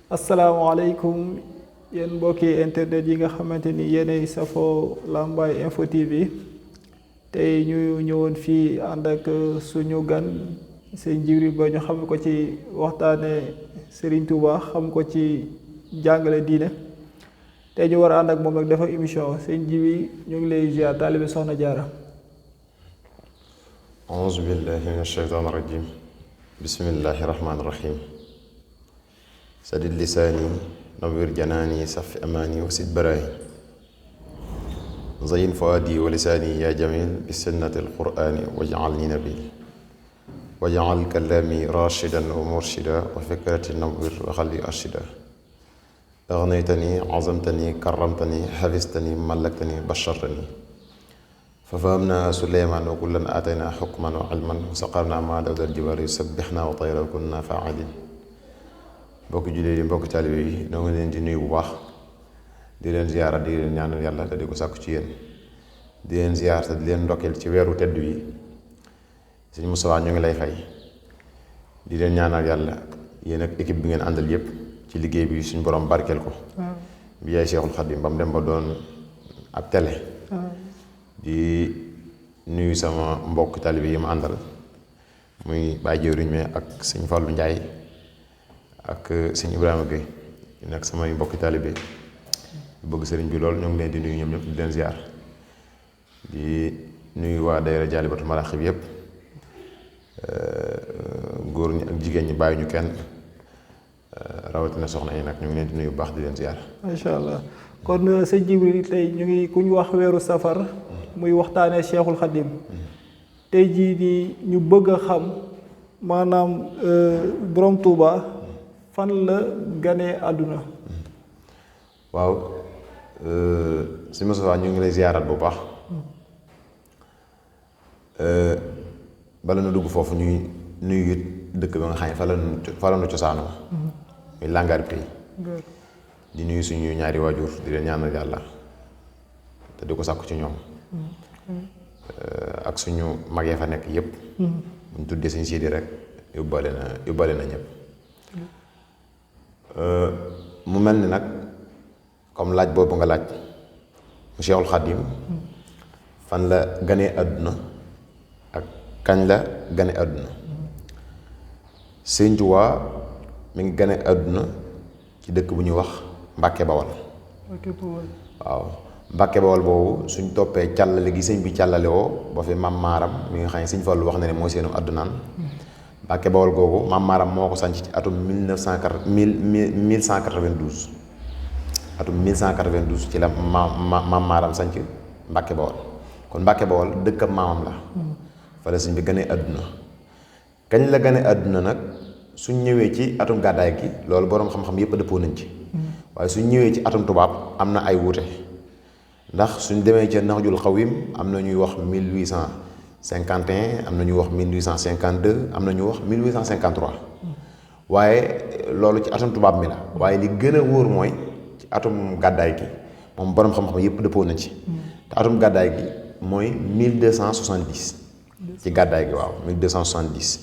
asalaamaaleykum yéen mbokki internet yi nga xamante ni yéenay safoo Lambaye Info TV tey ñu ñëwoon fii ànd ak suñu gan sëñ Djibril Ba ñu xam ko ci waxtaane Serigne Touba xam ko ci jàngale diine tey ñu war a ànd ak moom nag dafa émission sëñ Djibril ñu ngi lay ziar taalibe Soxna Jaara. auzu billahi min ashaytaani rajim bismillahi rahmaani rahim sadid lisaani nawwir janaani safi amaani wasid baraay zayin fuaadi wa lisaani yaa jamil bi sunnati alqurani waj'alni nabil waj'al kalaami rashidan wa murshida wa fikrati nawwir wa xalbi arshida aghnaytani azamtani karramtani xafistani mallaktani bashartani fa fahamna suleymaan wa kullan aatayna xukman wa ilman wa saqarna maa dawda aljibaal yusabbixna wa tayra wa kunna faailin mbokki jullit yi mbokki taalibe yi ñoo ngi leen di nuyu bu baax di leen ziyaara di leen ñaanal yàlla te di ko sàkku ci yéen di leen ziyaar te di leen ndokkeel ci weeru tedd wi sëñ Moussa ñu ngi lay fay di leen ñaanal yàlla yéen ak équipe bi ngeen àndal yépp ci liggéey bi suñ borom barkeel ko bi yaay Seexul Xadiim ba mu dem ba doon ab télé di nuyu sama mbokk taalibe yi ma àndal muy Baye Jëwriñ mi ak sëñ Fallou Ndiaye ak sëñ Ibrahima Gueye ñu nekk samay mbokki taalibe bëgg sëriñ bi lool ñoo ngi leen di nuyu ñoom ñëpp di leen ziar di nuyu waa daayira Jaalibatu Maraaxib yëpp góor ñi ak jigéen ñi bàyyi ñu kenn rawatina soxna yi nag ñu ngi leen di nuyu bu baax di leen ziar. macha allah kon sëñ Djibril tey ñu ngi ku ñu wax weeru safar muy waxtaanee Cheikhul Khadim tey jii nii ñu bëgg a xam maanaam borom Touba fan la ganee àdduna. waaw si Moustapha ñu ngi lay ziarat bu baax bala na dugg foofu ñuy nuyu dëkk ba nga xam ne fa la nu cosaanoo muy Langar Pays di nuyu suñu ñaari waajur di leen ñaanal yàlla te di ko sàkku ci ñoom ak suñu mag ya fa nekk yépp buñ tuddee suñu siidi rek yóbbaale na ñëpp mu mel ni nag comme laaj boobu nga laaj mu Cheikhul Khadim fan la ganee àdduna ak kañ la gane àdduna Sëñ Tuubaa mi ngi gane àdduna ci dëkk bu ñuy wax Mbàkke Bawal waaw Mbàkke Bawal boobu suñ toppee càllale gi sëñ bi càllale woo ba fi Mam Maaram mi nga xam ne Sëñ Fallu wax na ne mooy seenu àddunaan Mbàkke Bawal googu Mam Maaram moo ko sanc ci atum 1192 atum 1192 ci la Mam Maaram sanc Mbàkke Bawal kon Mbàkke Bawal dëkkam maamam la fa la sëñ bi gane àdduna kañ la gane àdduna nag suñ ñëwee ci atum gàddaay gi loolu boroom xam-xam yépp dëppoo nañ ci waaye suñ ñëwee ci atum tubaab am na ay wuute ndax suñ demee ca Naxjul Xawim am na ñuy wax 1851 am na ñuy wax 1852 am na ñuy wax 1853 waaye loolu ci atum tubaab mi la waaye li gën a wóor mooy ci atum gàddaay gi moom boroom xam-xam yépp dëppoo nañ ci te atum gàddaay gi mooy 1270 ci gàddaay gi waaw 1270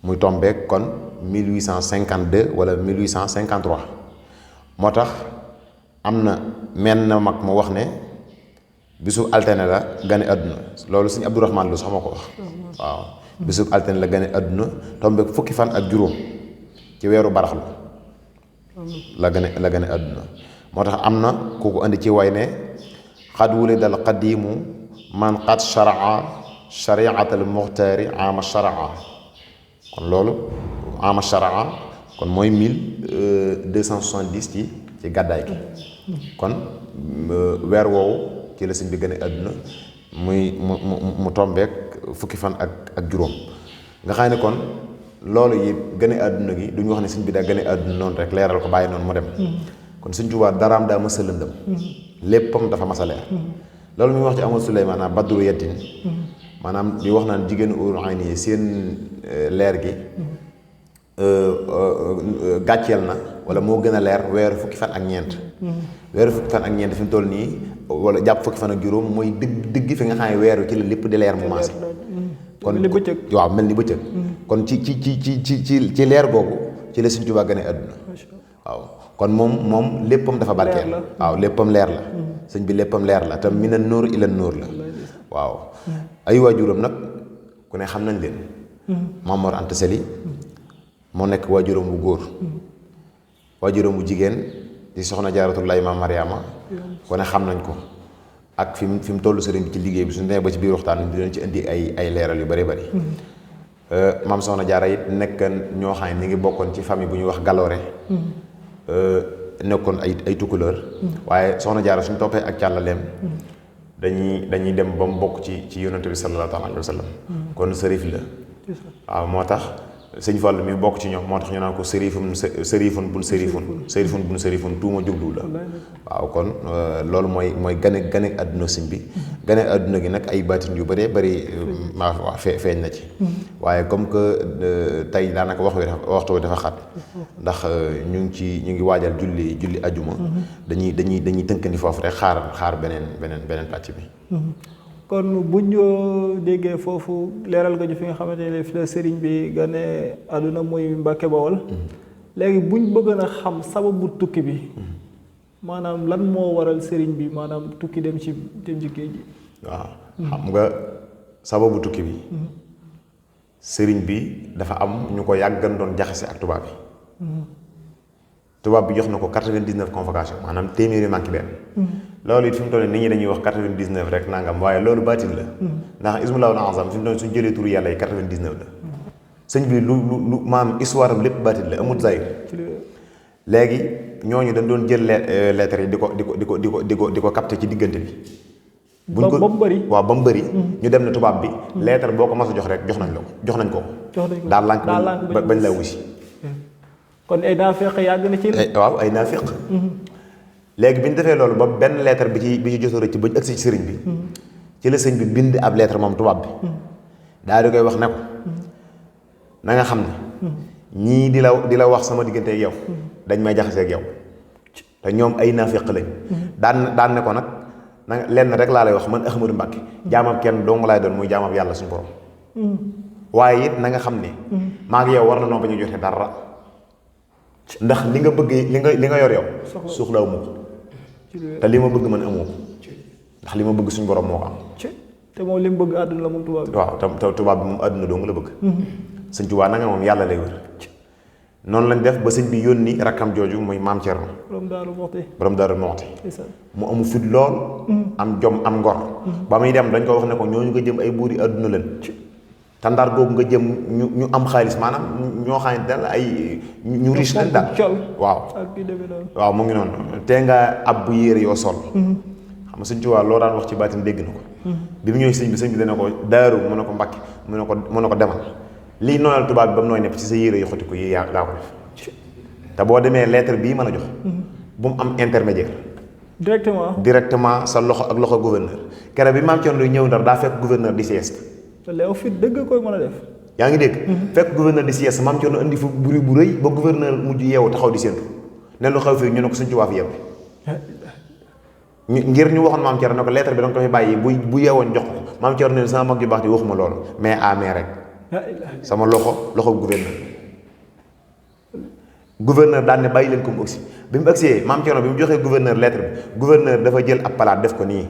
muy tombeek kon 1852 wala 1853 moo tax am na menn mag mu wax ne bisu altine la gane àdduna loolu sëñ Abdourahmane lu sax ma ko wax waaw bisu altine la gane àdduna tombeek fukki fan ak juróom ci weeru baraxlu la gane àdduna moo tax am na ku ko indi ci way ne xad wulidal qadimu man qad sharaa shariatal muxtaari ama sharaa kon loolu ama sharaa kon mooy 1270 ci gàddaay gi kon weer woowu ci la sëñ bi gën a àdduna mu tombeek fukki fan ak juróom nga xam ne kon loolu yi gën a àdduna gi duñu wax ne sëñ bi daa gën a àdduna noonu rek leeral ko bàyyi noonu mu dem kon sëñ Tuubaa daraam daa mës a lëndëm léppam dafa mas a leer loolu muy wax ci amul Suleymaan maanaam badru yeddin maanaam di wax naan jigéenu Uurul Ayni yi seen leer gi gàcceel na wala moo gën a leer weeru fukki fan ak ñeent weeru fukki fan ak ñeent fi mu toll nii wala jàpp fukki fan ak juróom mooy digg fi nga xam ne weeru ci la lépp di leer mu maase kon waaw mel ni bëccëg kon ci leer googu ci la Sëñ Tuubaa gane àdduna waaw kon moom léppam dafa barkeel waaw léppam leer la sëñ bi léppam leer la te mina nóor ila nóor la waaw ay waajuram nag ku ne xam nañ leen Maam Mor Anta Sali moo nekk waajuram bu góor waajuram bu jigéen di soxna Jaaratullaahi Maam Mariama ku ne xam nañ ko ak fi mu toll sëriñ bi ci liggéey bi suñu demee ba ci biir waxtaan bi dinañ ci indi ay leeral yu bari bari maam soxna Jaara it nekk ñoo xam ne ni ngi bokkoon ci famille bu ñuy wax Galoore nekkoon ay tukkuleur waaye soxna Jaara suñ toppee ak càllaleem dañuy dem ba mu bokk ci yonante bi sallallahu alayhi wa sallam kon sërif la waaw moo tax sëñ Fall mi bokk ci ñoom moo tax ñu naan ko sërifun bun sërifun tuuma jublu la waaw kon loolu mooy gane àdduna sëñ bi gane àdduna gi nag ay baatin yu bëree bëri waa feeñ na ci waaye comme que tey daanaka waxtu wi dafa xat ndax ñu ngi waajal julli ajuma dañuy tënkandi foofu rek xaar beneen pàcc bi kon buñ ñu déggee foofu leeral nga ñu fi nga xamante ne fi la sëriñ bi gane àdduna muy Mbàkke Bawol léegi buñ bëgg na xam sababu tukki bi maanaam lan moo waral sëriñ bi maanaam tukki dem ci géej gi waaw xam nga sababu tukki bi sëriñ bi dafa am ñu ko yàggan doon jaxase ak tubaab bi tubaab bi jox na ko 99 convocation maanaam téeméeri manqué benn loolu it fi mu toll nit ñi dañuy wax 99 rek nangam waaye loolu baatin la ndax ismulaahu al-azam fi mu toll suñu jëlee turu yàlla yi 99 la sëñ bi lu maam histoire am lépp baatin la amul zahir léegi ñooñu dañ doon jël lettres yi di ko capté ci diggante bi buñ ko ba mu bëri ñu dem ne tubaab bi lettre boo ko mas a jox rek jox nañ ko daal lànk bañ la wusi kon ay naafeq yàgg na ci waaw ay naafeq léegi bi ñu defee loolu ba benn lettre bi ci jot a rëcc ba ñu agsi ci sëriñ bi ci la sëñ bi bind ab lettre moom tubaab bi daal di koy wax ne ko na nga xam ne ñii di la wax sama diggante ak yow dañ may jaxase ak yow te ñoom ay naafeq lañ daan ne ko nag na lenn rek laa lay wax man Ahmadou Mbàkke jaamab kenn dong laay doon muy jaamab yàlla suñu borom waaye it na nga xam ne maa ngi yow war na noo ba ñu joxe dara ndax li nga bëgg li nga yor yow soxlawu ma ko te li ma bëgg man amoo ko ndax li ma bëgg suñu borom moo ko am te moom li mu bëgg àdduna la moom tubaab bi waaw te tubaab bi moom àdduna dong la bëgg sëñ Tuubaa na nga moom yàlla lay wër noonu lañ def ba sëñ bi yónni rakkam jooju muy maam Thierno borom Daaru Muxti mu amu fit lool am jom am ngor ba muy dem dañ ko wax ne ko ñooñu nga jëm ay buuri àdduna leen te Ndar googu nga jëm ñu am xaalis maanaam ñoo xam ne daal ay ñu riche leen daal waaw mu ngi noonu tee nga ab bu yére yoo sol xam nga sëñ Tuubaa loo daan wax ci baatin dégg na ko bi mu ñëwee sëñ bi dana ko daaru mu ne ko Mbàkke mu ne ko demal lii noonal tubaab bi ba mu nooy nepp ci sa yére yu xoti ko yi yaa ko def te boo demee lettre bii mën a jox bu mu am intermédiaire directement sa loxo ak loxo gouverneur kere bi maam Thierno ñëw Ndar daa fekk gouverneur di sieste léew fit dëgg koy mën a def yaa ngi dégg fekk gouverneur di sieste maam Thierno indi fa buri bu rëy ba gouverneur mujj yeewu taxaw di séentu ne lu xew fii ñu ne ko Sëñ Tuubaa fi yebbi ngir ñu waxoon maam Thierno ne ko lettre bi danga ko fi bàyyi bu yeewoon jox ko maam Thierno ne sama mag ju baax di waxuma loolu mais amee rek sama loxo gouverneur daan ne bàyyi leen ko mu agsi bi mu agsee maam Thierno bi mu joxee gouverneur lettre bi gouverneur dafa jël ab palaat def ko nii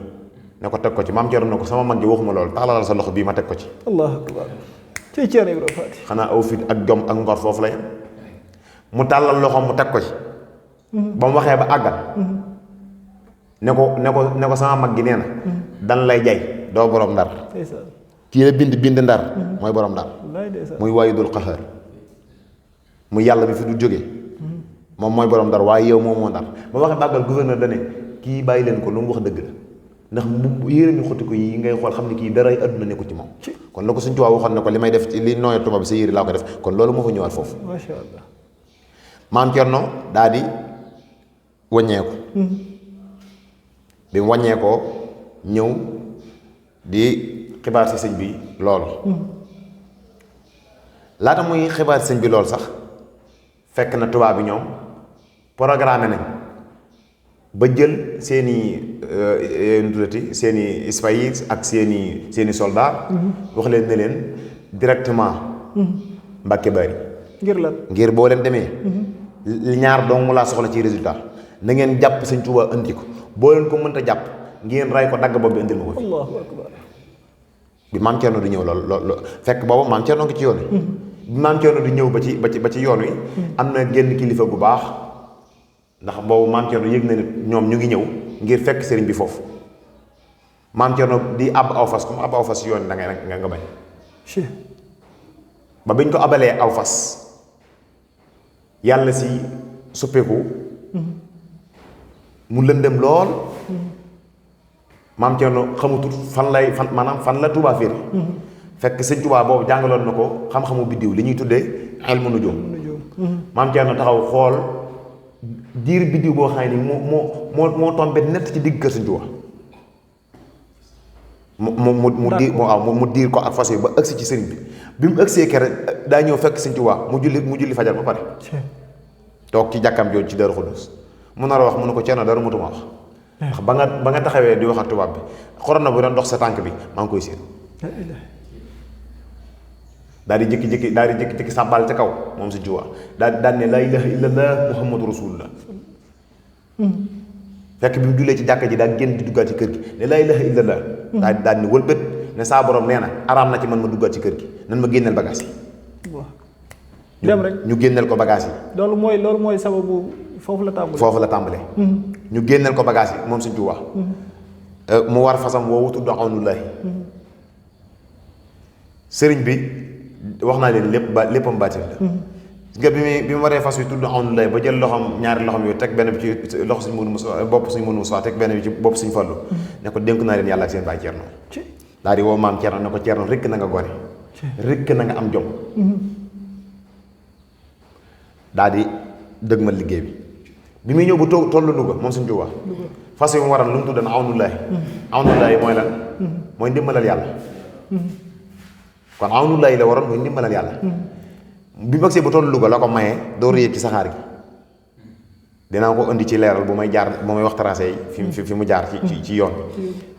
ne ko teg ko ci maam Thierno ne ko sama mag ji waxuma loolu taxalal sa loxo bii ma teg ko ci allahu akbar ci Thierno Ibrahima Faty xanaa aw fit ak jom ak ngor foofu la yem mu tàllal loxo mu teg ko ci ba mu waxee ba àggal ne ko sama mag gi nee na dan lay jay doo borom Ndar kii la bind Ndar mooy borom Ndar muy waayidul qahaar muy yàlla mi fi du jóge moom mooy borom Ndar waaye yow moom moo Ndar ba waxee bàggal gouverneur da ne kii bàyyi leen ko lu mu wax dëgg la ndax mu yére ñu xotti ko yi ngay xool xam ne kii daray àdduna nekku ci moom kon la ko Sëñ Tuubaa waxoon ne ko li may def ci li nooyee tubaab bi sa yére laa ko def kon loolu moo fa ñëwaat foofu masha Allah maam Thierno daa di wàññeeku bi mu wàññeekoo ñëw di xibaar si sëñ bi loolu laata muy xibaar si sëñ bi loolu sax fekk na tubaab bi ñoom programmé nañ ba jël seeni seeni spies ak seeni soldat wax leen ne leen directement Mbàkke Bari ngir lan ngir boo leen demee ñaar dong laa soxla ci résultat na ngeen jàpp sëñ Tuubaa indi ko boo leen ko mënta jàpp ngeen ray ko dagg bopp bi indil ma ko fi allahu akbar bi maam Cerno di ñëw loolu fekk booba maam Cerno ngi ci yoon wi bi maam Cerno di ñëw ba ci yoon wi am na genn kilifa gu baax ndax boobu maam Cerno yëg na ne ñoom ñu ngi ñëw ngir fekk sëriñ bi foofu maam Cerno di àbb aw fas comme àbb aw fas yoon da ngay nga bañ ba biñ ko abalee aw fas yàlla si suppeeku mu lëndëm lool maam Cerno xamutul fan la Tuubaa féeri fekk sëñ Tuubaa boobu jàngaloon na ko xam-xamu biddiw li ñuy tuddee ilmu nujum maam Cerno taxaw xool diir biddiw boo xam ne moo tombé nett ci digg kër sëñ Tuubaa mu diir ko ak fas yi ba ëgsi ci sëriñ bi mu ëgsee kere daa ñëw fekk sëñ Tuubaa mu julli fajar ba pare toog ci jàkkam jooju ci Daaru Xudoos mu nar a wax mu ne ko Cerno dara mutuma wax ndax ba nga taxawee di wax ak tubaab bi xorona bu doon dox sa tànk bi maa ngi koy séen daal di jékki-jékki sàbbal ca kaw moom sëñ Tuubaa daal ne laa ilaaha illallah muhammadu rasulullah fekk bi mu jullee ci jàkka ji daal génn di duggaat ci kër gi ne laa ilaaha illallah daal ni wëlbët ne saa borom nee na araam na ci man ma duggaat ci kër gi nan ma génneel bagage yi dem rek ñu génneel ko bagage yi loolu mooy sababu foofu la tàmbalee ñu génneel ko bagage yi moom sëñ Tuubaa mu war fasam woowu tudd awnullaahi sëriñ bi wax naa leen léppam baatin la nga bi mu waree fas wi tudd awnullaahi ba jël loxam ñaari loxam yooyu teg benn bi ci loxo suñ mënu Musaa bopp suñ mënu Musaa teg benn bi ci bopp suñ Fallu ne ko dénk naa leen yàlla ak seen baay Cerno daal di woo maam Cerno ne ko Cerno rekk na nga gore rekk na nga am jom daal di dëgmal liggéey bi muy ñëw bu tollu Louga moom sëñ Tuubaa fas wi mu waral lu mu tuddan awnullaahi mooy lan mooy ndimbalal yàlla kon awnullaahi la waroon mooy ndimbalal yàlla bi mu agsee bu tollu Louga la ko mayee door yéeg ci saxaar gi dinaa ko indi ci leeral bu may wax tracé yi fi mu jaar ci yoon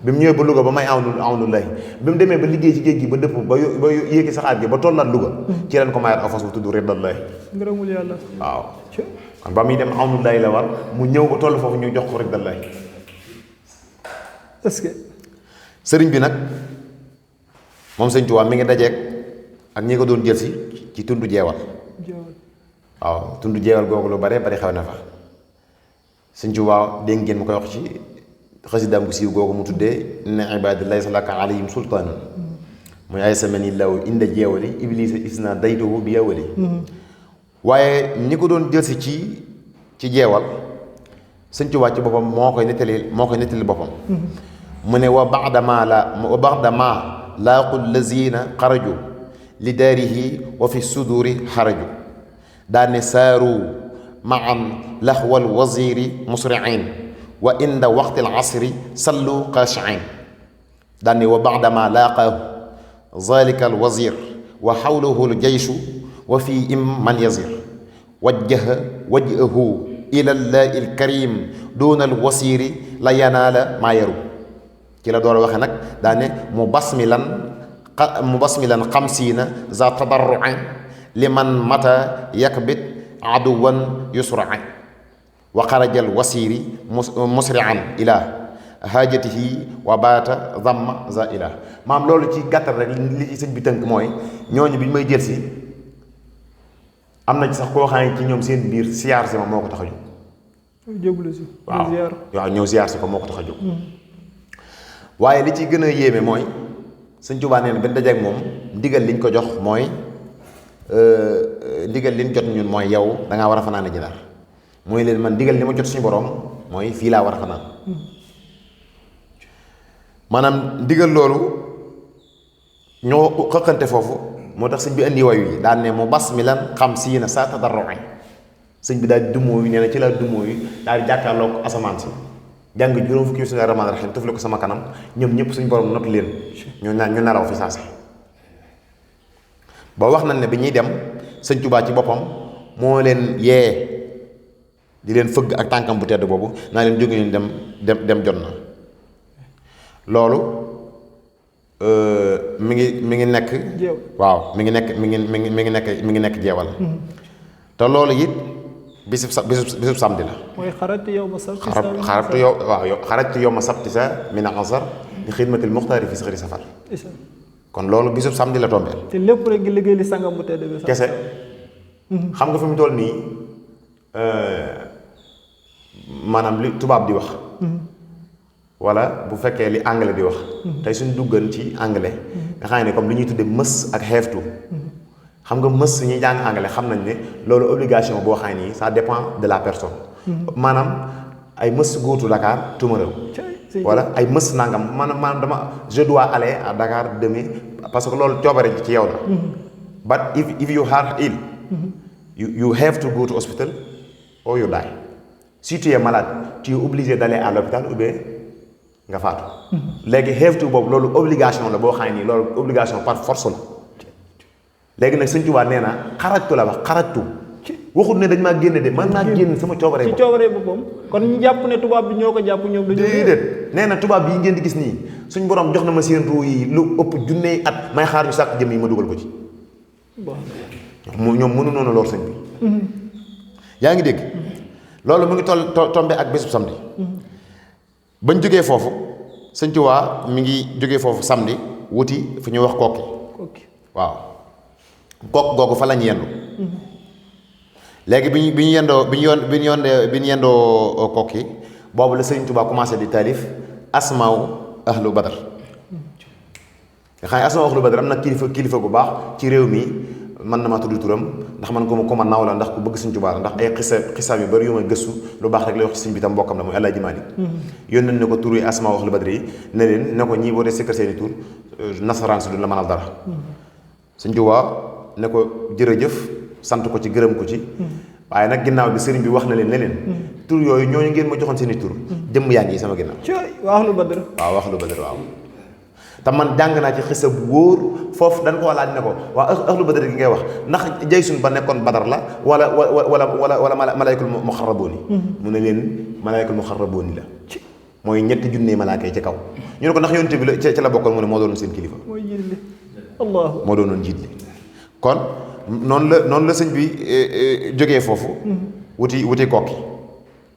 bi mu ñëwee ba Louga ba may awnullaahi bi mu demee ba liggéey ci géej gi ba dëpp ba yéeg ci saxaar gi ba tollaat Louga ci leen ko mayaat aw fas bu tudd riddallaahi ngërëmul yàlla waaw kon ba muy dem awnullaahi la war mu ñëw ba toll foofu ñu jox ko riddallaahi est-ce que sëriñ bi nag moom sëñ Tuubaa mi ngi dajeek ak ñi ko doon jël si ci tund jeewal waaw tund jeewal googu lu bare bari xew na fa sëñ Tuubaa dégg ngeen mu koy wax ci xasidaam gu siiw googu mu tuddee inna ibaadi laysa laka alayhim sultaanun muy ay samani law inda jeewali iblisa isna daytuhu bi yawali waaye ñi ko doon jël si ci jeewal sëñ Tuubaa ci boppam moo koy nettali boppam mu ne wa ba'dama laaqu lazina xaraju li daarihi wa fi suduri xaraju daane saaru maan laxwal waziri musriin wa inda waqti alasri sallu qaashiin daane wa ba'dama laaqaahu zalika alwazir wa xawlahu aljeyshu wa fi im man yazir wajhahu ila llahi alkarim duna alwasiri la yanaala maa yaru ci la door a waxe nag daane mu basmilan xamsiina za tadarruin liman mata yakbit aduwan yusraa wa xarajal wasiri musrian ila haajatihi wa baata damma za ila maam loolu ci gàttal rek li ci sëñ bi tënk mooy ñooñu bi ñu may jël si am na ci sax koo xam ne ci ñoom seen biir siyaar si ma moo ko tax a jóg waaw ñëw siyaar si ko moo ko tax a jóg waaye li ci gën a yéeme mooy sëñ Tuubaa nee na benn dajeek moom ndigal liñ ko jox mooy ndigal liñ jot ñun mooy yow dangaa war a fanaane ji Ndar mooy leen man ndigal li ma jot suñu borom mooy fii laa war a fanaan maanaam ndigal loolu ñoo xëqante foofu moo tax sëñ bi indi wayu yi daan ne mu bas mi lan xam sii na sa tadarru'i sëñ bi daal di dumoo yi nee na ci laa dumoo yi daal di jàkkaarloo asamaan si jàng juróom fukki bismillaahi rahmaani rahiim tëfle ko sama kanam ñoom ñëpp suñu borom not leen ñu nelaw fi saase ba wax nañ ne bi ñuy dem sëñ Tuubaa ci boppam moo leen yee di leen fëgg ak tànkam bu tedd boobu naa leen jóge ñu dem jot na loolu mi ngi nekk. Jeew. waaw mi ngi nekk jeewal. te loolu it bisub samedi la. mooy xaratu yow ma sabti sa xaratu yow ma sabti sa min asar li xidmatil muxtaari fi saxri safar. kon loolu bisub samedi la tombeel. te lépp rek ngi liggéey li sangam bu tedd bi. kese xam nga fi mu toll nii maanaam li tubaab di wax. wala bu fekkee li anglais di wax. tey suñ duggan ci anglais. nga xam ne comme li ñuy tuddee must ak have to. xam nga must ñuy jàng anglais xam nañ ne loolu obligation boo xam ne ça dépend de la personne. maanaam ay must go to Dakar tomorrow. wala ay must nangam maanaam dama je dois aller à Dakar demain parce que loolu coobare ci yow la. but if you are ill. you have to go to hospital or you die. Si tu es malade tu es obligé d'aller à l'hôpital ou bien nga faatu. léegi have to boobu loolu obligation la boo xam ne nii loolu obligation par force la. léegi nag Sëñ Tuubaa nee na xarajtu la wax xarajtu waxut ne dañ maa génne de man maa génn sama coobare bopp. ci coobare boppam kon ñu jàpp ne tubaab bi ñoo ko jàpp ñoom dañoo. déedéet nee na tubaab yi ngeen di gis nii suñ borom jox na ma seen ruu yi lu ëpp junney at may xaar ñu sàkk jëm yi ma dugal ko ci. ñoom mënu noonu lool sëñ bi. yaa ngi dégg. loolu mu ngi tombe ak bésub samedi. bañ jógee foofu Sëñ Tuubaa mi ngi jógee foofu samedi wuti fu ñuy wax kokki. waaw kokk googu fa lañ yendu. léegi bi ñu yendoo kokki boobu la Sëñ Tuubaa commencé di taalif asmaaw ahlu badar. nga xam ne asmaaw ahlu badar am na kilifa gu baax ci réew mi. man na maa tudd turam ndax man ko ma naaw la ndax ku bëgg Sëñ Tuubaa la ndax ay xisaab yu bari yu may gëstu lu baax rek lay wax ci sëñ bi tam mbokkam la muy Alaaji Maalik yónnee ne ko tur yi asmaa wax lu badri yi ne leen ne ko ñii boo dee sikkar seeni tur nasaraan si duñ la mënal dara. Sëñ Tuubaa ne ko jërëjëf sant ko ci gërëm ko ci waaye nag ginnaaw bi sëriñ bi wax na leen ne leen tur yooyu ñooñu ngeen ma joxoon seeni tur jëmm yaa ngi sama ginnaaw. wax lu badr waaw. te man jàng naa ci xisa bu wóor foofu dañ koo laaj ne ko waa ahlu badar gi ngay wax ndax jaysun ba nekkoon badar la wala malaykul muxarrabooni mu ne leen malaykul muxarrabooni la mooy ñetti junne malaaka yi ci kaw ñu ne ko ndax yonte bi la ci la bokkoon mu ne moo doonoon seen kilifa moo doonoon njiit li kon noonu la sëñ bi jógee foofu wuti kokki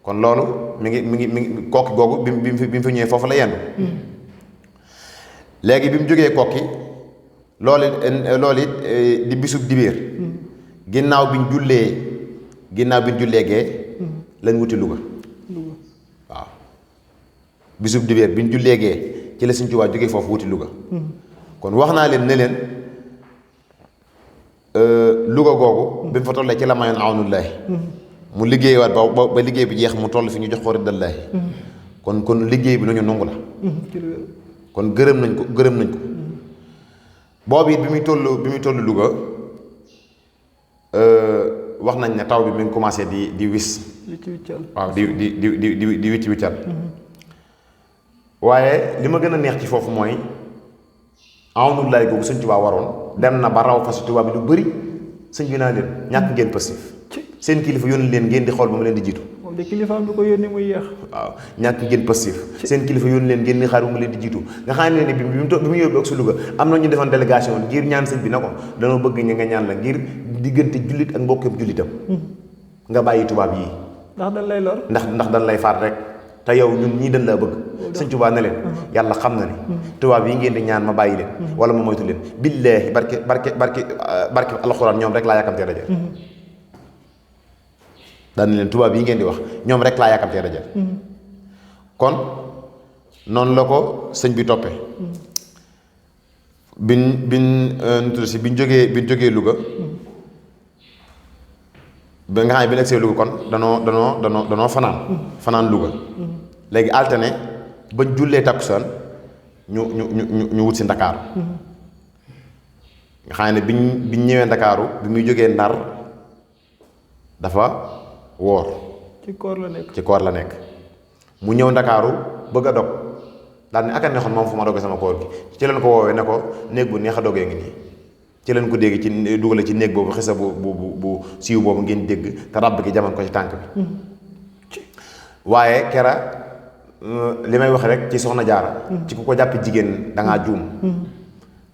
kon loolu mi ngi kokki googu bi mu fi ñëwee foofu la yendu léegi bi mu jógee kokki loolu it di bisub dibéer ginnaaw bi ñu jullee gee lañ wuti Louga waaw bisub dibéer bi ñu jullee gee ci la Sëñ Tuubaa jógee foofu wuti Louga kon wax naa leen ne leen Louga googu bi mu fa tollee ci la mayoon awnullaahi mu liggéeyaat ba liggéey bi jeex mu toll fi ñu jox ko riddallaahi kon liggéey bi lu ñu nangu la kon gërëm nañ ko boobu it bi muy toll Louga wax nañ ne taw bi mi ngi commencé di wis waaw di wicc wiccal waaye li ma gën a neex ci foofu mooy awnullaay googu Sëñ Tuubaa waroon dem na ba raw fas tubaab bi lu bëri sëñ bi naa leen ñàkk ngeen passif seen kilifa yónni leen ngeen di xool ba ma leen di jiitu moom de kilifaam du ko yónni muy yeex waaw ñàkk ngeen passif seen kilifa yónni leen ngeen di xaar ba ma leen di jiitu nga xam ne bi mu yóbbu ak su Louga am na ñu defoon délégation ngir ñaan sëñ bi na ko danoo bëgg ñi nga ñaan la ngir diggante jullit ak mbokkeem jullitam nga bàyyi tubaab yii ndax dañ lay lor ndax dañ lay faat rek te yow ñun ñii dañ laa bëgg Sëñ Tuubaa ne leen yàlla xam na ni tubaab yi ngeen di ñaan ma bàyyi leen wala ma moytu leen billaahi barke alxuraan ñoom rek laa yàkkamtee dajal daan leen tubaab yi ngeen di wax ñoom rek laa yàkkamtee dajal kon noonu la ko sëñ bi toppee biñ jógee Louga ba nga xam ne bi ñu egsee Louga kon danoo fanaan Louga léegi alterné ba jullee takkusaan ñu wut si Ndakaaru nga xam ne biñ ñëwee Ndakaaru bi muy jógee Ndar dafa woor ci koor la nekk mu ñëw Ndakaaru bëgg a dog daal ne aka neexoon moom fu ma dogee sama koor gi ci leen ko woowee ne ko néeg bu neex a dogee ngi nii ci leen ko dégg ci dugale ci néeg boobu xisa bu siiw boobu ngeen dégg te ràbb gi jaman ko ci tànk bi waaye kera li may wax rek ci Soxna Jaara ci ku ko jàppe jigéen dangaa juum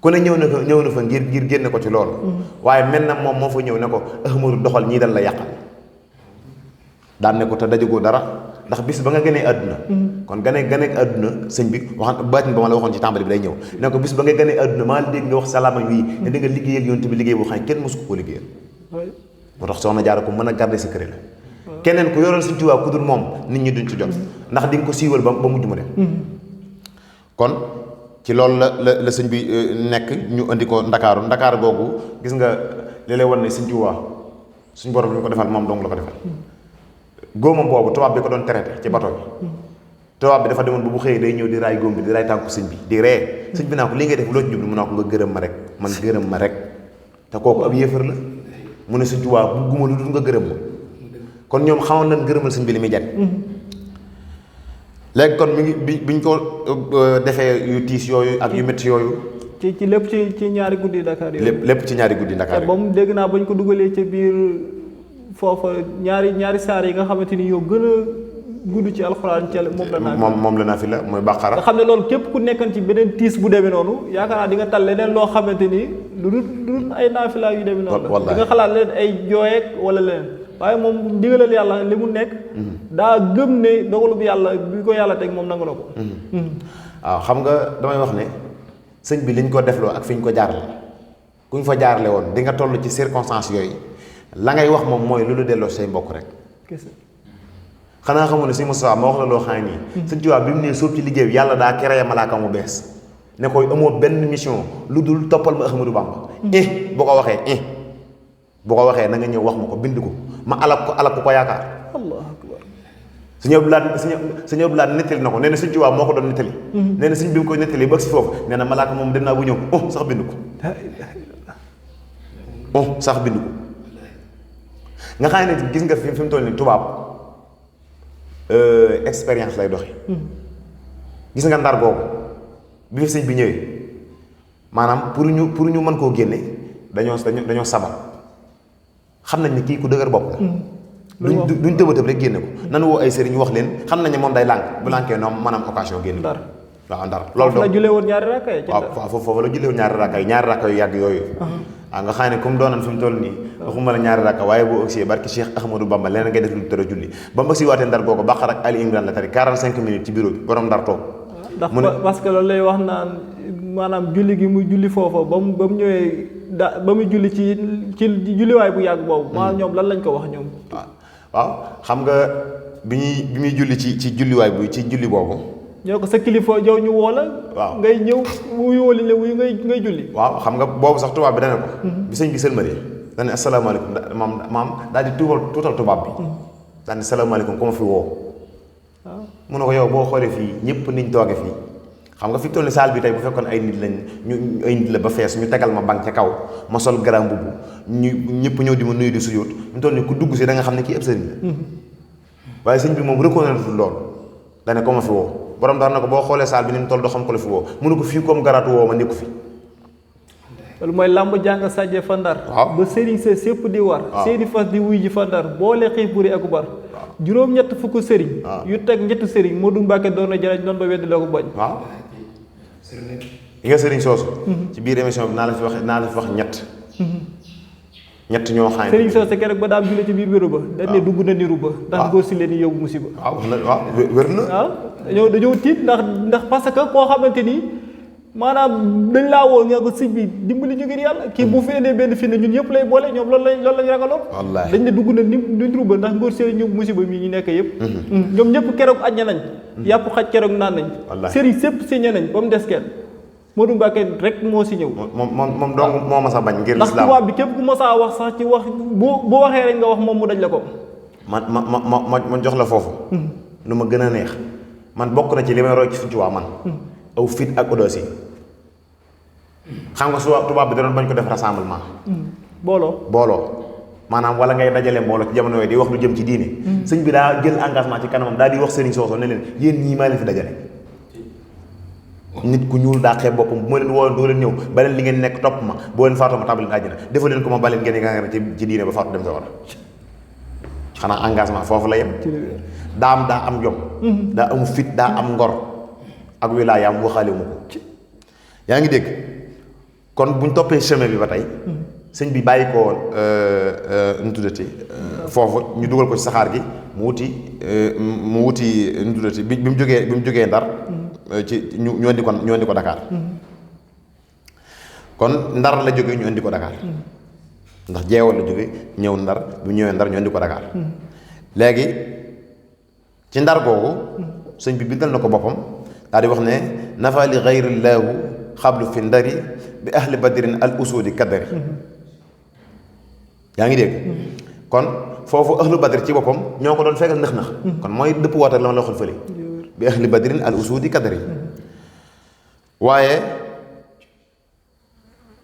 ku ne ñëw na fa ngir génne ko ci loolu waaye mel na moom moo fa ñëw ne ko Ahmadu doxal ñii dal la yàqal daan ne ko te dajagoo dara ndax bis ba nga gënee àdduna kon gane àdduna sëñ bi wax baatin ba ma la waxoon ci tàmbali bi day ñëw ne ko bis ba nga gënee àdduna maa la dégg nga wax salaama wii ne di nga liggéeyal yonent bi liggéey boo xam ne kenn mosu ko liggéeyal moo tax soxna Jaara ko mën a garder secret la keneen ku yoroon Sëñ Tuubaa ku dul moom nit ñi duñ ci jot ndax di nga ko siiwal ba mujj mu dem kon ci loolu la sëñ bi nekk ñu indi ko ndakaaru googu gis nga li lay wan ne Sëñ Tuubaa suñ borom ñu ko defal moom dong la ko defal góomam boobu tubaab bi ko doon traité ci bato bi tubaab bi dafa demoon bu xëyee day ñëw di raay góom bi di raay tànku sëñ bi di ree sëñ bi naa ko li ngay def loo ci jublu mu naa ko nga gërëm ma rek man gërëm ma rek te kooku ab yéefar la mu ne Sëñ Tuubaa bu guma lu dul nga gërëm ma kon ñoom xamoon nañ gërëmal sëñ bi li muy jariñ léegi kon mi ngi biñ ko defee yu tiis yooyu ak yu métti yooyu ci lépp ci ñaari guddi Dakar yooyu lépp ci ñaari guddi Dakar te ba mu dégg naa bañ ko dugalee ci biir foofa ñaari saar yi nga xamante ni yow gën a gudd ci alxuraan ci moom la naa fi la mooy Baqara nga xam ne loolu képp ku nekkan ci beneen tiis bu demee noonu yaakaar naa di nga tal leneen loo xamante ni lu dul ay naafila yu demee noonu la di nga xalaat leen ay jooyeek wala leneen waaye moom ndigalal yàlla li mu nekk daa gëm ne dogalub yàlla bi ko yàlla teg moom nangu na ko waaw xam nga damay wax ne sëñ bi liñ ko defloo ak fi ñu ko jaarale ku ñu fa jaarale woon di nga toll ci circonstance yooyu la ngay wax moom mooy lu lu delloo say mbokk rek xanaa xamoon ne si Moustapha ma wax la loo xam ne nii Sëñ Tuubaa bi mu nee sóob ci liggéey bi yàlla daa créé malaaka mu bees ne koy amoo benn mission lu dul toppal ma Ahmadou Bamba bu ko waxee na nga ñëw wax ma ko bind ko ma alak ko yaakaar Allahu akbar Sëñ Abdou Lahad nettali na ko nee na Sëñ Tuubaa moo ko doon nettali nee na sëñ bi mu koy nettali ba si foofu nee na malaaka moom dem naa bu ñëw sax bind ko sax bind ko nga xam ne gis nga fi mu toll nii tubaab expérience lay doxi gis nga Ndar googu bi fi sëñ bi ñëwee maanaam pour ñu mën koo génne dañoo sabab xam nañ ne kii ku dëgër bopp la duñ tëbatëb rek génne ko nan woo ay sëriñ wax leen xam nañ ne moom day lànk bu lànkee noom maanaam occasion génne ko waaw Ndar loolu la julee woon ñaari rakka yi waaw foofu la julee woon ñaari rakka yu yàgg yooyu waaw nga xam ne comme doonan fi mu toll nii waxuma la ñaari rakka waaye boo ëgsee barki Cheikh Ahmadou Bamba leneen ngay def lu tëra julli ba mu ëgsi waatee Ndar googu Baqara ak Ali Imran la tari 45 minutes ci bureau bi borom Ndar toog ndax parce que loolu lay wax naan maanaam julli gi muy julli foofa ba mu ñëwee ba muy julli ci julliwaay bu yàgg boobu maanaam ñoom lan lañ ko wax ñoom waaw xam nga bi muy julli ci julliwaay bu ci julli boobu ñoo ko sa kilifa yow ñu woo la waaw ngay ñëw wuyu woo li la wuyu ngay julli waaw xam nga boobu sax tubaab bi dana ko bi sëñ bi sëlmali dane asalaamaaleykum maam daal di tuutal tubaab bi daal di salaamaaleykum ku ma fi woo waaw mu ne ko yow boo xoolee fii ñëpp niñ tooge fii xam nga fi toll ni saal bi tey bu fekkoon ay nit lañ ay nit la ba fees ñu tegal ma bank ca kaw ma sol grand mbubb ñu ñëpp ñëw di ma nuyu di sujjóot ñu toll ni ku dugg si da nga xam ne kii ab sëriñ la waaye sëñ bi moom reconnaître loolu dane ko ma fi woo borom dara na ko boo xoolee saal bi ni mu toll doo xam ko la fi woo mu ne ko fii comme garaatu woo ma nekku fi loolu mooy làmb jàng sajje fa Ndar ba sëriñ sa sépp di war seeni fas di wuy ji fa Ndar boole xiif buri ak bar juróom-ñett fukk sëriñ yu teg ñetti sëriñ Modou Mbacke doon na jërëj noonu ba weddi loo ko bañ waaw yi nga sëriñ soosu ci biir émission bi naa la fi wax ñett ñoo xam ne sëriñ soosu keroog ba daam julli ci biir wéru ba dañ ne dugg na niru ba ndax góor si leen yi yóbbu musiba waaw wér na waaw dañoo tiit ndax parce que koo xamante ni maanaam dañ laa woo nga ko sëñ bi dimbali ñu ngir yàlla kii bu feenee benn fi ne ñun ñëpp lay boole ñoom loolu lañ ragaloon dañ ne dugg na niru ba ndax góor si ñu musiba mi ñu nekk yëpp ñoom ñëpp keroog aññe nañ yàpp xaj keroog naan nañ sëriñ sépp signé nañ ba mu des kenn Modou Mbacke rek moo si ñëw moom dong moo ma sa bañ ngir ndax tubaab bi képp ku ma saa wax sax ci wax boo waxee rek nga wax moom mu daj la ko ma jox la foofu lu ma gën a neex man bokk na ci li may roy ci Sëñ Tuubaa man aw fit ak audace xam nga su tubaab bi da doon bañ ko def rassemblement booloo maanaam wala ngay dajale mbooloo ci jamono yooyu di wax lu jëm ci diine sëñ bi daa jël engagement ci kanamam daal di wax sëriñ sooso ne leen yéen ñii maa leen fi dajale nit ku ñuul daa xeeb boppam bu ma leen woowoon doo leen ñëw ba leen li ngeen nekk topp ma boo leen faatoo ma tàbbal leen àjjana defa leen ko ma ba leen ngeen nga ci diine ba faatu dem sa war xanaa engagement foofu la yem daa am jom daa am fit daa am ngor ak wilaayaam waxaale mu ko yaa ngi dégg kon buñ toppee chemin bi ba tey sëñ bi bàyyi ko woon nu tuddati foofu ñu dugal ko ci saxaar gi mu wuti nu tuddati bi mu jógee Ndar ci ñu indi ko Dakar kon Ndar la jógee ñu indi ko Dakar ndax jeewal la jóge ñëw Ndar bu ñëwee Ndar ñu indi ko Dakar léegi ci Ndar googu sëñ bi bindal na ko boppam daal di wax ne nafa li gayrillaahu xablu fi ndari bi ahli badrin al usudi kaddari yaa ngi dégg kon foofu ahlu badri ci boppam ñoo ko doon fegal nëx-nëx kon mooy dëpp woote la ma la waxoon fële bi ahli badrin al usudi kaddari waaye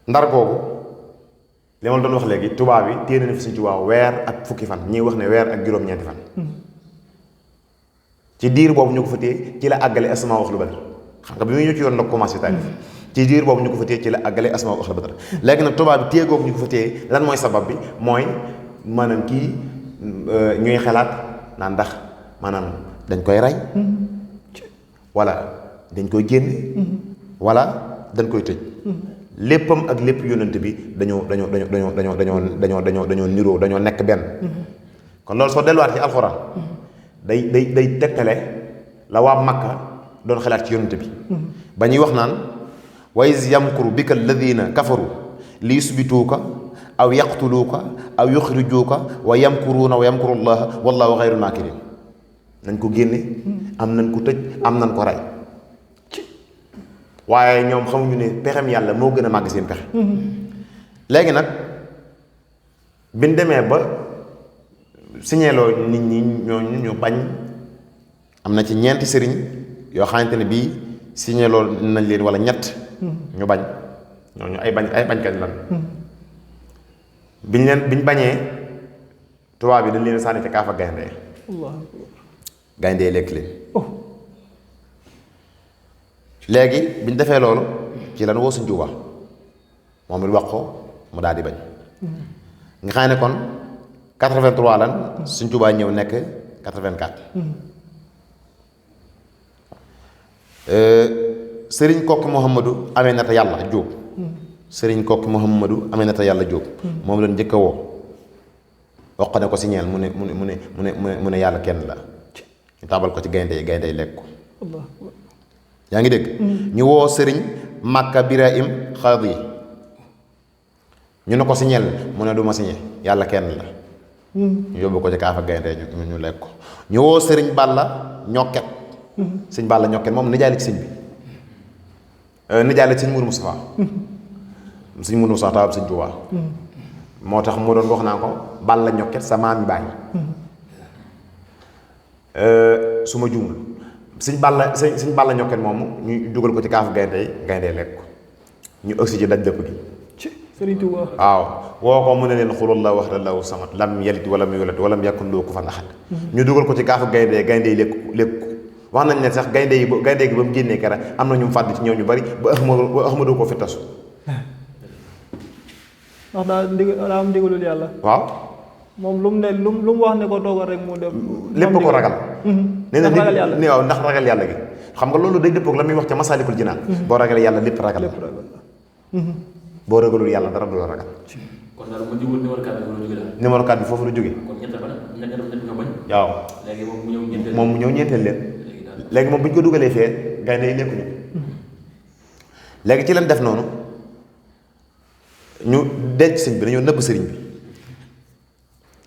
Ndar googu li ma doon wax léegi tubaab yi téye na fi Sëñ Tuubaa weer ak fukki fan ñuy wax ne weer ak juróom-ñeenti fan ci diir boobu ñu ko fa téye ci la àggale asmaa wax lu badr xam nga bi muy ñëw ci yoon la commencé taalif ci diir boobu ñu ko fa téye ci la àggale asmaa wax lu badr léegi nag tubaab bi téye googu ñu ko fa téye lan mooy sabab bi mooy maanaam kii ñuy xalaat naan ndax maanaam dañ koy rey wala dañ koy génne wala dañ koy tëj léppam ak lépp yónnante bi dañoo niroo dañoo nekk benn kon loolu soo delluwaat ci alxuraan day tegtale la waa Makka doon xalaat ci yónnante bi ba ñuy wax naan wa iz yamkuru bika alladina kafaru li yusbituuka aw yaqtuluuka aw yuxrijuuka wa yamkuruuna wa yamkuru llaha wallahu xayrul maakirin nañ ko génne am nañ ko tëj am nañ ko rey waaye ñoom xamuñu ne pexem yàlla moo gën a màgg seen pexe léegi nag biñ demee ba siñeeloo nit ñi ñooñu ñu bañ am na ci ñeenti sëriñ yoo xamante ne bii siñeeloo nañ leen wala ñett ñu bañ ñooñu ay bañkat lan biñ bañee tubaab bi dañ leen sànni ca kaafa gaynde gaynde lekk leen léegi bi ñu defee loolu ci lan woo Sëñ Tuubaa moom it wax ko mu daal di bañ nga xam ne kon 83 lan Sëñ Tuubaa ñëw nekk 84 sëriñ kokki Mouhamadou Aminata Yàlla Jóob sëriñ kokki Mouhamadou Aminata Yàlla Jóob moom la njëkk a woo wax ko ne ko si ñeel mu ne yàlla kenn la ñu tabal ko ci gaynde yi lekk ko yaa ngi dégg ñu woo sëriñ Makka Birahim Xaadi ñu ne ko siñeel mu ne du ma siñe yàlla kenn la ñu yóbbu ko ci kaafa gaynde ñu lekk ko ñu woo sëriñ Balla Ñokket sëñ Balla Ñokket moom nijaay la ci sëñ bi nijaay la ci sëñ Mourou Moustapha sëñ Mourou Moustapha taawab sëñ Tuubaa moo tax mu doon wax naa ko Balla Ñokket sa maam yi bàyyi su ma juumul sëñ Balla Ñokket moomu ñu dugal ko ci kaafu gaynde lekk ko ñu ëgsi ci daj dëpp gi Sëriñ Tuubaa waaw woo ko mu ne leen xul Allaahu ahad Allaahu samad lam yalid walam yulad walam yakun lahu kufuwan ahad ñu dugal ko ci kaafu gaynde yi lekk ko wax nañ ne sax gaynde gi ba mu génnee kera am na ñu mu fàdd ci ñëw ñu bari ba Ahmadu ko fi tasu ndax daa am ndigalul yàlla waaw moom lu mu wax ne ko toogal rek mu dem lépp ko ragal nee na ni waaw ndax ragal yàlla gi xam nga loolu day dëppoog la muy wax ca Masaalikul Jinaan boo ragalee yàlla lépp ragal la boo ragalul yàlla dara du la ragal kon daal ma jubul numéro 4 bi la jóge daal numéro 4 bi foofu la jóge kon ñett ba ñett nga bañ waaw léegi moom mu ñëw ñeenteel leen léegi moom bu ñu ko dugalee fee gaynde yi lekkuñu léegi ci leen def noonu ñu denc sëñ bi dañoo nëbb sëriñ bi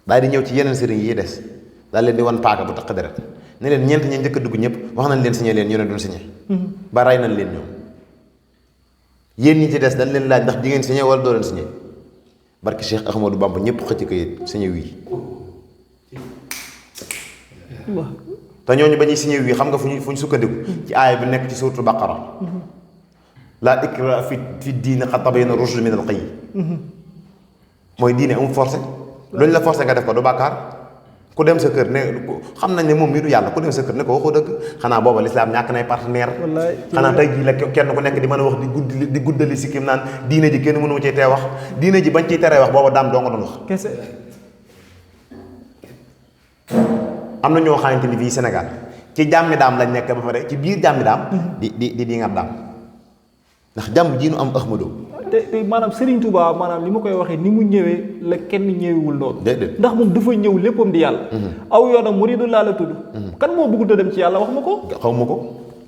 daal di ñëw ci yeneen sëriñ yi des daal leen di wan paaka bu taq deret ne leen ñeent ñi njëkk a dugg ñëpp wax nañ leen signé leen ñu ne duñ signé ba rey nañ leen ñoom yéen ñi ci des dañ leen laaj ndax di ngeen signé wala doo leen signé barki Cheikh Ahmadou Bamba ñëpp xëcc ko yit signé wii te ñooñu ba ñuy signé wii xam nga fu ñu sukkandiku ci aaya bi nekk ci suuratul Baqara laa ikraha fi diine qad tabayyana rushdu minal ghayy mooy diine amul forcé luñ la forcé nga def ko du bàkkaar ku dem sa kër ne xam nañ ne moom mii du yàlla ku dem sa kër ne ko waxoo dëgg xanaa booba lislaam ñàkk nay partenaire xanaa tey jii la kenn ku nekk di mën a wax di guddali sikkim naan diine ji kenn mënu ma ciy tee wax diine ji bañ ciy teree wax booba daam doo nga doon wax kese am na ñoo xamante ni fii Sénégal ci jàmmi daam lañ nekk ba pare ci biir jàmmi daam di nga daam ndax jàmm ji nu am Ahmadou te maanaam Serigne Touba maanaam li ma koy waxee ni mu ñëwee la kenn ñëwewul noonu. déedéet ndax moom dafa ñëw léppam di yàlla. aw yoonam muridu laa la tudd. kan moo bëggut a dem ci yàlla wax ma ko. xaw ma ko.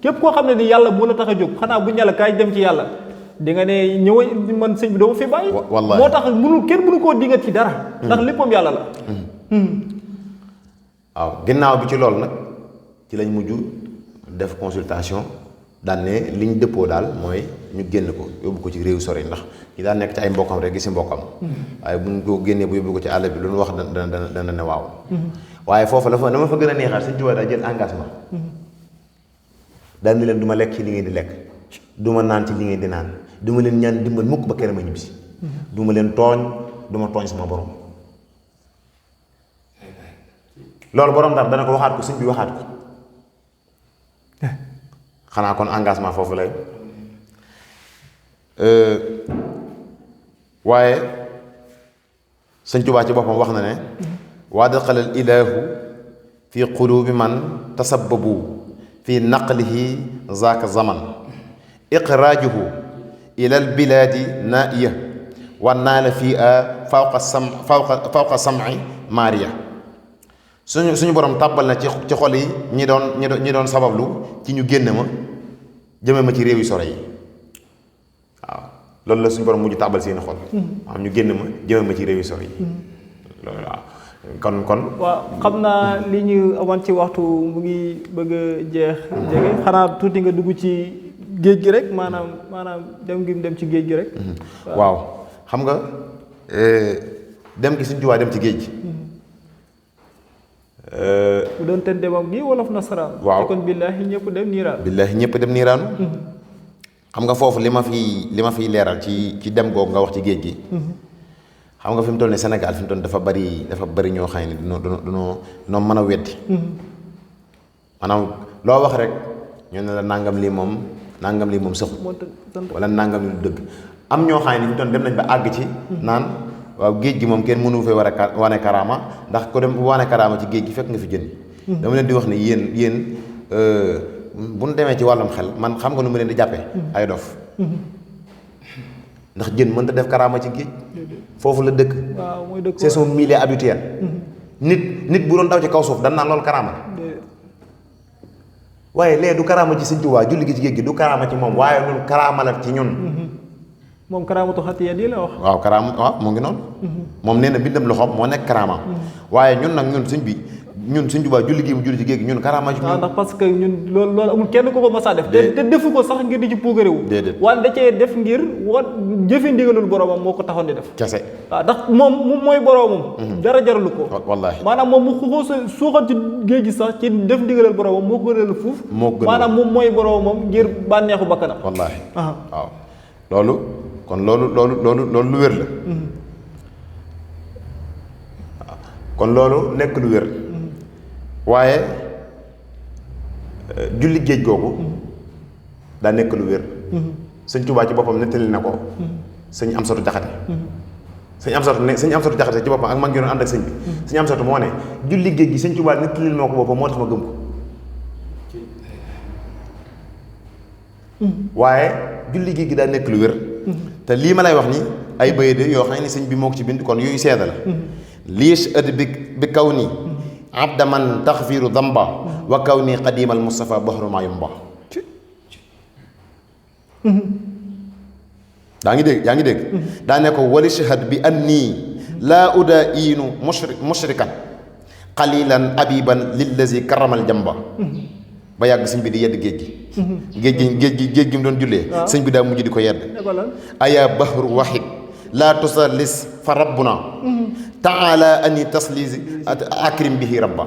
képp koo xam ne ni yàlla moo la tax a jóg xanaa bu ñàlla kaay dem ci yàlla di nga ne ñëw man sëñ bi doo ma fi bàyyi. wallaahi moo tax kenn mënu koo dingat ci dara. ndax léppam yàlla la. waaw ginnaaw bi ci loolu nag ci lañ mujj def consultation daan ne liñ dëppoo daal mooy ñu génn ko yóbbu ko ci réew sori ndax ñi daan nekk ci ay mbokkam rek gisi mbokkam. waaye buñ ko génnee bu yóbbu ko ci àll bi lu ñu wax dana ne waaw. waaye foofu la ma fa gën a neexal Sëñ Tuubaa daa jël engagement. daal ni leen du ma lekk ci li ngeen di lekk du ma naan ci li ngeen di naan du ma leen ñaan dimbal mukk ba kere ma ñibbisi du ma leen tooñ du ma tooñ sama borom loolu borom Ndar dana ko waxaat ko sëñ bi waxaat ko xanaa kon engagement foofu lay waaye Sëñ Tuubaa ci boppam wax na ne waa daxalal ilaahu fi qulubi man tasabbabu fi naqlihi zaaka zaman iqraajuhu ila albilaadi naaiya wa naala fii a fawqa sam'i maariya suñu borom tàbbal na ci xol yi ñi doon sabablu ci ñu génn ma jëme ma ci réew yi sore yi waaw loolu la suñu borom mujj tàbbal seeni xol waaw ñu génn ma jëme ma ci réew yi sore yi loolu waaw kon waaw xam naa li ñu amoon ci waxtu mu ngi bëgg a jeex jege xanaa tuuti nga dugg ci géej gi rek maanaam dem gi mu dem ci géej gi rek waaw xam nga dem gi Sëñ Tuubaa dem ci géej gi bu doon ten demam gi wolof nasaraan waaw kon billaahi ñëpp dem niiraan billaahi ñëpp dem niiraanu xam nga foofu li ma fiy leeral ci dem googu nga wax ci géej gi xam nga fi mu toll nii Sénégal fi mu toll dafa bari ñoo xam ne dunoo mën a weddi maanaam loo wax rek ñu ne la nangam lii moom saxul wala nangam li du dëgg am ñoo xam ne fi mu toll dem nañ ba àgg ci naan waaw géej gi moom kenn mënu fee wane karaama ndax ko dem wane karaama ci géej gi fekk nga fi jën dama leen di wax ne yéen bu ñu demee ci wàllum xel man xam nga nu mu leen di jàppee ay dof ndax jën mënta def karaama ci géej foofu la dëkk c'est son milieu habituel nit bu doon daw ci kaw suuf dan naan loolu karaama la waaye lee du karaama ci Sëñ Tuubaa julli gi ci géej gi du karaama ci moom waaye loolu karaama la ci ñun moom karaamatu xatiya di la wax waaw karaama waaw mu ngi noonu moom nee na bindam loxoom moo nekk karaama waaye ñun nag ñun Sëñ Tuubaa julli gi mu julli ci géej gi ñun karaama ci ñun ndax parce que ñun loolu amul kenn ko ko mas a def te defu ko sax ngir di ci puukarewu déedéet waaye da cee def ngir jëfe ndigalul boromam moo ko taxoon di def kese waaw ndax moom mooy boromam dara jaralu ko wallaahi maanaam moom mu xuxoo suuxat ci géej gi sax ci def ndigalul boromam moo ko gënal fuuf maanaam moom mooy boromam ngir bànneexu bakkanam wallaahi waaw loolu kon loolu lu wér la waaw kon loolu nekk lu wér waaye julli géej googu daa nekk lu wér Sëñ Tuubaa ci boppam nettali na ko sëñ Amsatu Jaxate sëñ Amsatu Jaxate ci boppam ak mag ngi doon ànd ak sëñ bi sëñ Amsatu moo ne julli géej gi Sëñ Tuubaa nettalil moo ko boppam moo tax ma gëm ko waaye julli géej gi daa nekk lu wér te lii ma lay wax ni ay bayde yoo xam ne sëñ bi moo ko ci bind kon yooyu seeda la liis ëdd bi kaw nii abda man taxfiru damba wa kaw nii qadimal Mustafa bahru ma yumba yaa ngi dégg daa ne ko wali shahad bi annii laa uda iinu mushrikan qalilan abiban lillazi karamal jamba ba yàgg sëñ bi di yedd géej gi mu doon jullee sëñ bi daa mujj di ko yedd aya bahru wahid laa tusallis fa rabbuna taala ani taslisi akrim bihi rabba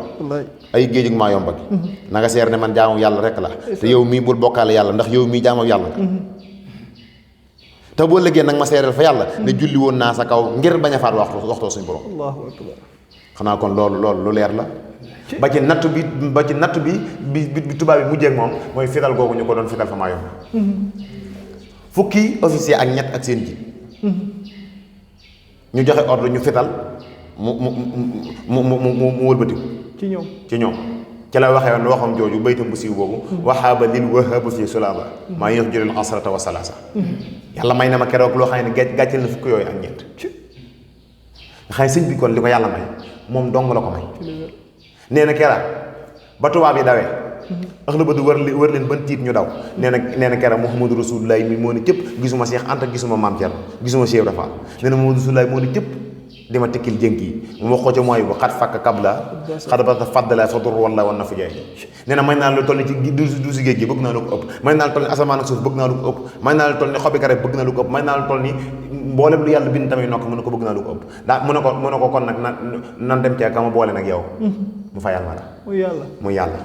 ay géejug maa yomba gi na nga seer ne man jaamu yàlla rek la te yow mii bul bokkaale yàlla ndax yow mii jaamu yàlla nga te boo lëggee nag ma seeral fa yàlla ne julli woon naa sa kaw ngir bañ a faat waxtoo suñu borom allahu akbar xanaa kon loolu lu leer la ba ci natt bi tubaab bi mujjee ak moom mooy fital googu ñu ko doon fital fa maa yomb fukki officier ak ñett ak seen ji ñu joxe ordre ñu fital mu wëlbatiku ci ñoom ci la waxee woon waxam jooju baytam bu siiw boobu waxaaba lil wahaba fii sulaaba maa yox jëlil asrata wa salaasa yàlla may na ma keroog loo xam ne gàcceel na fukk yooyu ak ñeent nga xam ne sëñ bi kon li ko yàlla may moom dong la ko may nee na kera ba tubaab yi dawee axla ba du wër leen ban tiit ñu daw nee na kera Muhammadu Rasulullah mi moo ne cëpp gisuma Cheikh Anta gisuma Maam Cerno gisuma Cheikh Rafa nee na Muhammadu Rasulullah moo ne cëpp di ma tekkil jënk yi mu wax ko ca mooy bu xat fàkk kabla xat ba faddala fa dur wala wan na fu jaay nee na may naa lu toll ni ci duusi géej gi bëgg naa lu ko ëpp may naa lu toll ni asamaan ak suuf bëgg naa lu ko ëpp may naa lu toll ni xobi garab bëgg naa lu ko ëpp may naa lu toll ni mboolem lu yàlla bind tamit nokk mu ne ko bëgg naa lu ko ëpp daa mu ne ko kon nag nan dem ca kama boole nag yow mu fayal ma la muy yàlla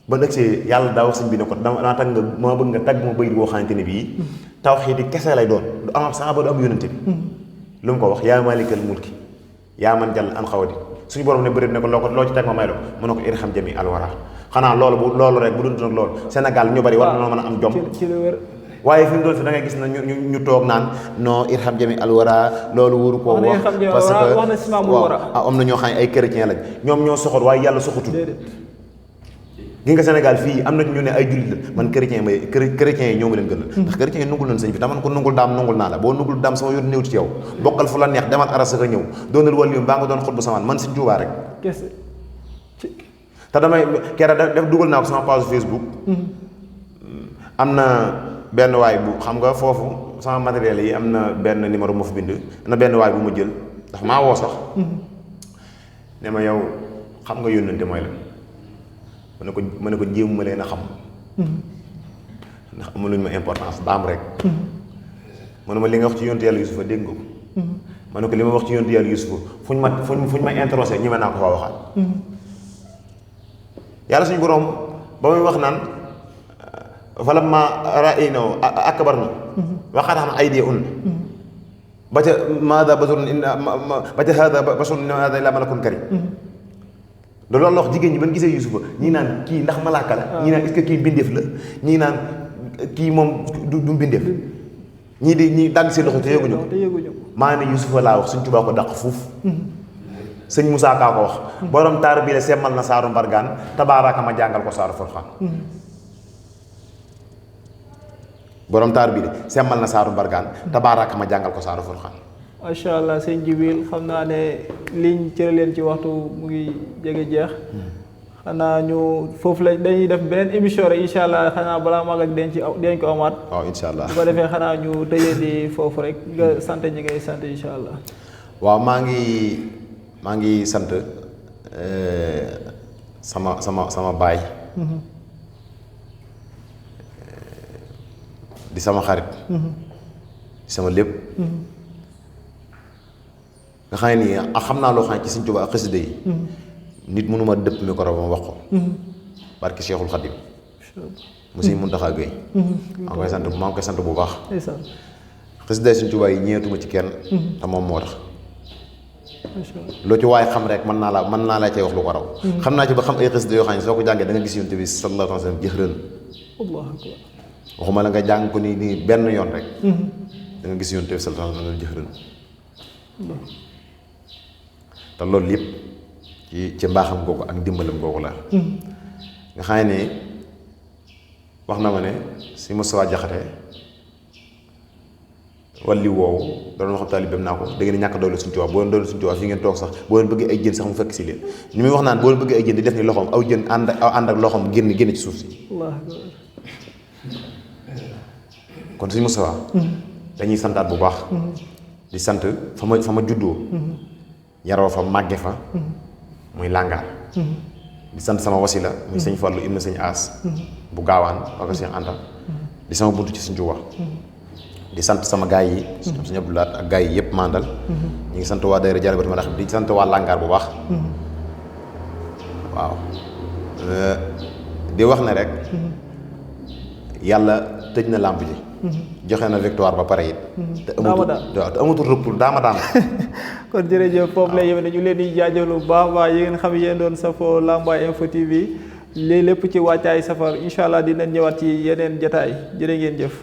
ba dëgsee yàlla daa wax sëñ bi ne ko dama tag nga ma bëgg nga tagg ma bayit boo xamante ne bii tawxiid yi kese lay doon du am saaba du am yónnante bi lu mu ko wax yaa maalikal mulki yaa man jàll an xawadi suñu borom ne bëri ne ko loo ci teg ma may la mu ne ko irham jami alwara xanaa loolu rek bu dund nag loolu Sénégal ñu bari war na mën a am jom waaye fi mu doon fi da ngay gis na ñu toog naan non irham jami alwara loolu wóoru koo wax parce que waaw am na ñoo xam ne ay chrétien lañ ñoom ñoo soxot waaye yàlla soxatul gi nga Sénégal fii am na ñu ne ay jullit la man chrétien yi ñoo ma leen gënal ndax chrétien yi nungul nañ sëñ bi taman ko nungul daam nungul naa la boo nungul daam sama yoon néew ci yow bokkal fu la neex demal arasa ka ñëw doonal wàllu baa nga doon xut bu samaan man Sëñ Tuubaa rek te damay kera def dugal naa ko sama page Facebook am na benn waay bu xam nga foofu sama matériel yi am na benn numéro ma fa bind am na benn waay bu ma jël ndax maa woo sax ne ma yow xam nga yónnante mooy la ma ne ko jéem ma leen a xam ndax amuluñ ma importance daam rek ma ne ma li nga wax ci yontu yàlla Yusufa dégg nga ko ma ne ko li ma wax ci yontu yàlla Yusufa fuñ ma introsé ñi ma naa ko faa waxaat yàlla suñu borom ba muy wax naan falamma ra'aynahu akbarna wa qata'na aydiyahunna ba ca maada basarun ba ca hada basarun inna hada illa malakun karim da loolu la wax jigéen ñi ban gisee Yusufa ñii naan kii ndax malaaka la ñii naan est-ce que kii mbindeef la ñii naan kii moom du mbindeef ñii dagg seen loxo te yëguñu ko maa ne Yusufa laa wax Sëñ Tuubaa ko dàq fuuf sëñ Moussa Ka ko wax borom taar bi la semmal na saaru mbargaan tabaaraka ma jàngal ko saaru Furqaan borom taar bi de semmal na saaru mbargaan tabaaraka ma jàngal ko saaru Furqaan macha allah sëñ Jibril xam naa ne liñ cëra leen ci waxtu mu ngi jege jeex xanaa ñu foofu la dañuy def beneen émission rek incha allah xanaa balaa magal dañ ko amaat waaw incha allah bu ko defee xanaa ñu tëjee di foofu rek nga sant ñi ngay sant incha allah waaw maa ngi sant sama baay di sama xarit di sama lépp nga xam ne nii xam naa loo xam ne ci Sëñ Tuubaa ak xasida yi nit mënuma dëpp micro ba ma wax ko barki Cheikhul Khadim mu Sëñ Muntaxa Gay maa ngi koy sant bu baax xasida Sëñ Tuubaa yi ñeetuma ci kenn te moom moo tax loo ci waaye xam rek mën naa laa cay wax lu ko raw xam naa ci ba xam ay xasida yoo xam ne soo ko jàngee da nga gis Yonent bi sallallahu alayhi wa sallam jëxërën waxuma la nga jàng ko nii benn yoon rek da nga gis Yonent bi sallallahu alayhi wa sallam jëxërën te loolu yëpp ci mbaaxam googu ak ndimbalam googu la nga xam ne wax na ma ne si Moustapha Jaxate walli woowu da doon wax taalibeem naa ko da ngeen ñàkk doole Sëñ Tuubaa boo leen doole Sëñ Tuubaa fi ngeen toog sax boo leen bëggee ay jën sax mu fekk si leen ni muy wax naan boo leen bëggee ay jën di def ni loxoom aw jën ànd ak loxoom génn ci suuf si kon Sëñ Moustapha dañuy santaat bu baax di sant fa ma juddoo yaroo fa màgge fa muy làngaar di sant sama wasila muy Sëñ Fallu ibn Sëñ As bu gaawaan waka Sëñ Anta di sama buntu ci Sëñ Tuubaa di sant sama gaay yi Sëñ Abdou Lahat ak gaay yi yëpp mandal ñu ngi sant waa daayira Jalibatu Maraxib di sant waa làngaar bu baax waaw di wax ne rek yàlla tëj na làmp ji joxe na victoire ba pare it te amatul rëpp daama daan kon jërëjëf foofu la yéen ñu leen di jaajëfal bu baax waa yi ngeen xam yéen doon safoo Lambaye Info TV lii lépp ci wàccaay safar incha allah dinañ ñëwaat ci yeneen jataay jërë ngeen jëf